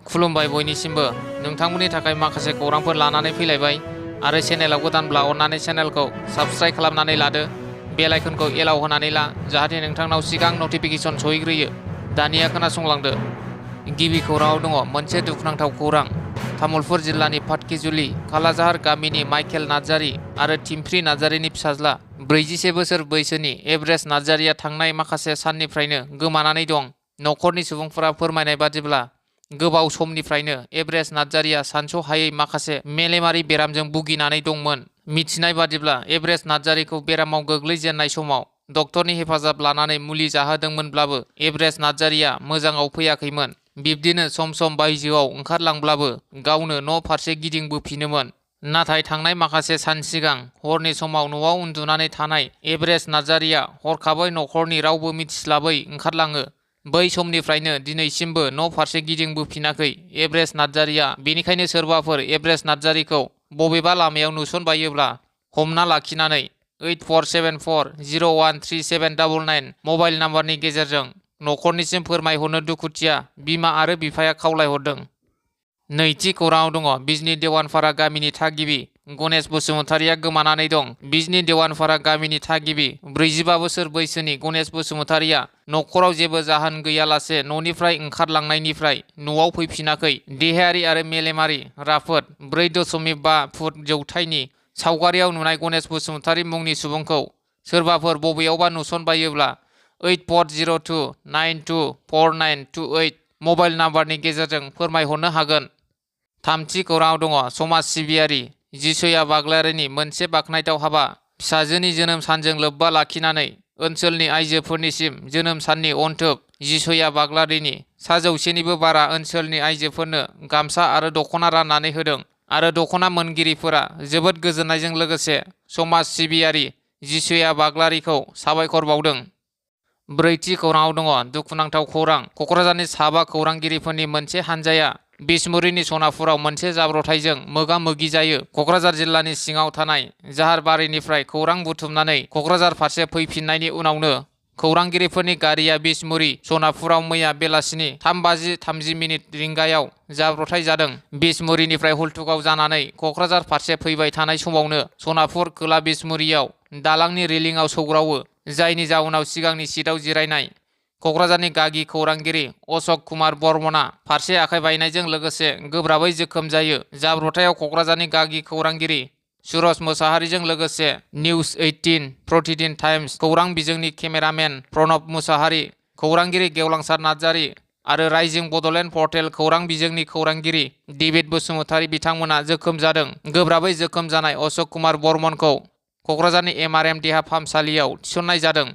खुलुमबाय बयनिसिमबो नोंथांमोननि थाखाय माखासे खौरांफोर लानानै फैलायबाय आरो चेनेलाव गोदानब्ला अन्नानै चेनेलखौ साबस्क्राइब खालामनानै लादो बेल आइकनखौ एलाव होनानै ला जाहाथे नोंथांनाव सिगां नटिफिकेसन सहैग्रोयो। दानिया खोनासंलांदो। गिबि खौराङाव दङ मोनसे दुखुनांथाव खौरां। तामुलपुर जिल्लानि फातखिजुलि खालाजाहार गामिनि माइकेल नार्जारी आरो थिमफ्रि नार्जारीनि फिसाज्ला 41 बोसोर बैसोनि एभारेस्ट नार्जारीया थांनाय माखासे साननिफ्रायनो गोमानानै दं। नखरनि सुबुंफोरा फोरमायनाय बादिब्ला गोबाव समनिफ्रायनो एभारेस्ट नार्जारीया सानस'हायै माखासे मेलेमारि बेरामजों भुगिनानै दंमोन। मिथिनाय बादिब्ला एभारेस्ट नार्जारीखौ बेरामाव गोग्लैजेननाय समाव डक्टरनि हेफाजाब लानानै मुलि जाहोदोंमोनब्लाबो एभारेस्ट नार्जारीया मोजाङाव फैयाखैमोन। बिब्दिनो सम सम बायजोआव ओंखारलांब्लाबो गावनो न' फारसे गिदिंबोफिनोमोन। नाथाय थांनाय माखासे सान सिगां हरनि समाव न'आव उन्दुनानै थानाय एभारेस्ट नार्जारीया हरखाबै नखरनि रावबो मिथिस्लाबै ओंखारलाङो। बै समनिफ्रायनो दिनैसिमबो न' फारसे गिदिंबोफिनाखै एभारेस्ट नार्जारीया। बेनिखायनो सोरबाफोर एभारेस्ट नार्जारीखौ बबेबा लामायाव नुसनबायोब्ला हमना लाखिनानै 8474013799 मबाइल नाम्बारनि गेजेरजों नखरनिसिम फोरमायहरनो दुखुथिया बिमा आरो बिफाया खावलायहरदों। नैथि खौराङाव दङ बिजनी देवानपारा गामिनि थागिबि गणेश बसुमतारीया गोमानानै दं। बिजनी देवानपारा गामिनि थागिबि 45 बोसोर बैसोनि गणेश बसुमतारीया नखराव जेबो जाहोन गैयालासे न'निफ्राय ओंखारलांनायनिफ्राय न'आव फैफिनाखै। देहायारि आरो मेलेमारि राफोद 4.5 फुट जौथाइनि सावगारियाव नुनाय गणेश बसुमतारी मुंनि सुबुंखौ सोरबाफोर बबेयावबा नुसनबायोब्ला 8402924928 मबाइल नाम्बारनि गेजेरजों फोरमायहरनो हागोन। थामथि खौराङाव दङ समाज सिबियारि जिसया बाग्लारिनि मोनसे बाखनायथाव हाबा। फिसाजोनि जोनोम सानजों लोब्बा लाखिनानै ओनसोलनि आइजोफोरनिसिम जोनोम साननि अनथोब जिसया बाग्लारिनि 150निबो बारा ओनसोलनि आइजोफोरनो गामसा आरो दख'ना राननानै होदों आरो दख'ना मोनगिरिफोरा जोबोद गोजोननायजों लोगोसे समाज सिबियारि जिसया बाग्लारिखौ साबायखर बावदों। ब्रैथि खौराङाव दङ दुखुनांथाव खौरां। क'क्राझारनि साबा खौरांगिरिफोरनि मोनसे हानजाया बिसमुरिनि सनापुराव मोनसे जाब्रबथायजों मोगा मोगि जायो। क'क्राझार जिल्लानि सिङाव थानाय जाहारबारिनिफ्राय खौरां बुथुमनानै क'क्राझार फारसे फैफिननायनि उनावनो खौरांगिरिफोरनि गारिया बिसमुरि सनापुराव मैया बेलासिनि 3:30 रिंगायाव जाब्रबथाय जादों। बिसमुरिनिफ्राय हुलथुगाव जानानै क'क्राझार फारसे फैबाय थानाय समावनो सनापुर खोला बिसमुरियाव दालांनि रेलिंआव सौग्रावो, जायनि जाउनाव सिगांनि सिटआव जिरायनाय क'क्राझारनि गागि खौरांगिरि अशक कुमार बर्मनआ फारसे आखाइ बायनायजों लोगोसे गोब्राबै जोखोम जायो। जाब्रबथायाव क'क्राझारनि गागि खौरांगिरि सुरज मोसाहारिजों लोगोसे निउज 18, प्रतिदिन टाइम्स खौरां बिजोंनि केमेरामेन प्रणब मुसाहारि, खौरांगिरि गेवलांसार नार्जारी आरो राइजिं बड'लेण्ड पर्टेल खौरां बिजोंनि खौरांगिरि डेभिड बसुमतारी बिथांमोना जोखोम जादों। गोब्राबै जोखोम जानाय अशक कुमार बर्मनखौ क'क्राझारनि MRM देहा फाहामसालियाव थिसननाय जादों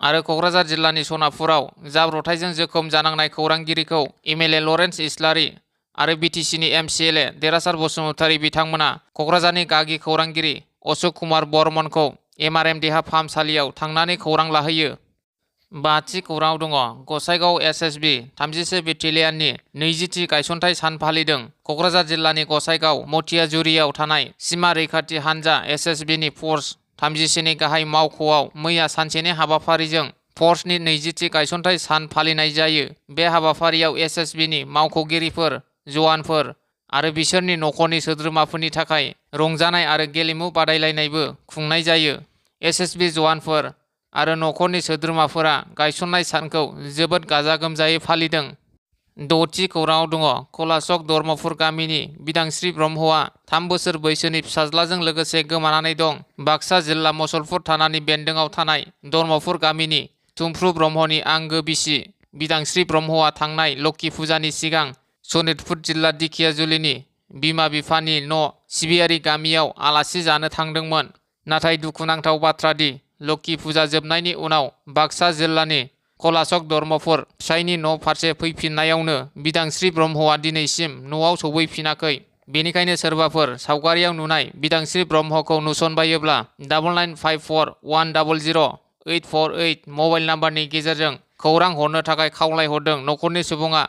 आरो क'क्राझार जिल्लानि सनापुराव जाब्रबथायजों जोखोम जानांनाय खौरांगिरिखौ MLA लरेन्स इस्लारि आरो BTCनि MCLA देरहासार बसुमतारी बिथांमोना क'क्राझारनि गागि खौरांगिरि अशक कुमार बर्मनखौ MRM देहा फाहामसालियाव थांनानै खौरां लाहैयो। बाथि खौराङाव दङ गसाइगाव SSB 31 बेटेलियाननि 20थि गायसनथाइ सान फालिदों। क'क्राझार जिल्लानि गसाइगाव मथियाजुरियाव थानाय सिमा रैखाथि हानजा SSBनि फर्स 31नि गाहाय मावख'आव मैया सानसेनि हाबाफारिजों फर्सनि 20थि गायसनथाइ सान फालिनाय जायो। बे हाबाफारियाव SSBनि मावख'गिरिफोर, जवानफोर आरो बिसोरनि नखरनि सोद्रोमाफोरनि थाखाय रंजानाय आरो गेलेमु बादायलायनायबो खुंनाय जायो। SSB जवानफोर आरो नखरनि सोद्रोमाफोरा गायसननाय सानखौ जोबोद गाजा गोमजायै फालिदों। द'थि खौराङाव दङ कलाचक धर्मपुर गामिनि बिदांस्रि ब्रह्मआ 3 बोसोर बैसोनि फिसाज्लाजों लोगोसे गोमानानै दं। बाक्सा जिल्ला मसलपुर थानानि बेन्दोंआव थानाय धर्मपुर गामिनि थुमफ्रु ब्रह्मनि आंगो बिसि बिदांस्रि ब्रह्मआ थांनाय लोक्षि फुजानि सिगां सनितपुर जिल्ला दिखियाजुलिनि बिमा बिफानि न' सिबियारि गामियाव आलासि जानो थांदोंमोन। नाथाय दुखुनांथाव बाथ्रा दि लोक्षि फुजा जोबनायनि उनाव बाक्सा जिल्लानि कलाचक धर्मपुर फिसायनि न' फारसे फैफिननायावनो बिदांस्रि ब्रह्मआ दिनैसिम न'आव सौफैफिनाखै। बेनिखायनो सोरबाफोर सावगारियाव नुनाय बिदांस्रि ब्रह्मखौ नुसनबायोब्ला 9954100848 मबाइल नाम्बारनि गेजेरजों खौरां हरनो थाखाय खावलायहरदों नखरनि सुबुङा।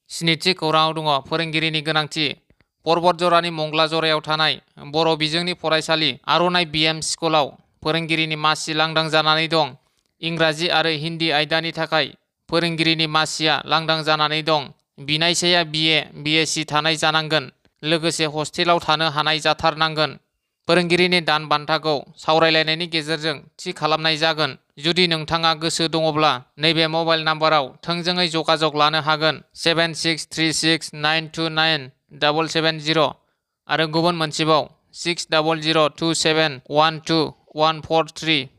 स्निथि खौराङाव दङ फोरोंगिरिनि गोनांथि। पर्बतजरानि मंगला जरायाव थानाय बर' बिजोंनि फरायसालि आर'नाइ BM स्कुलाव फोरोंगिरिनि मासि लांदां जानानै दं। इंराजि आरो हिन्दी आयदानि थाखाय फोरोंगिरिनि मासिया लांदां जानानै दं। बिनायसाया BA, BSc थानाय जानांगोन। लोगोसे हस्टेलाव थानो हानाय जाथारनांगोन। फोरोंगिरिनि दान बान्थाखौ सावरायलायनायनि गेजेरजों थि खालामनाय जागोन। जुदि नोंथाङा गोसो दङब्ला नैबे मबाइल नाम्बाराव थोंजोङै जगाजग लानो हागोन 7636929770 आरो गुबुन मोनसेबाव 6002712143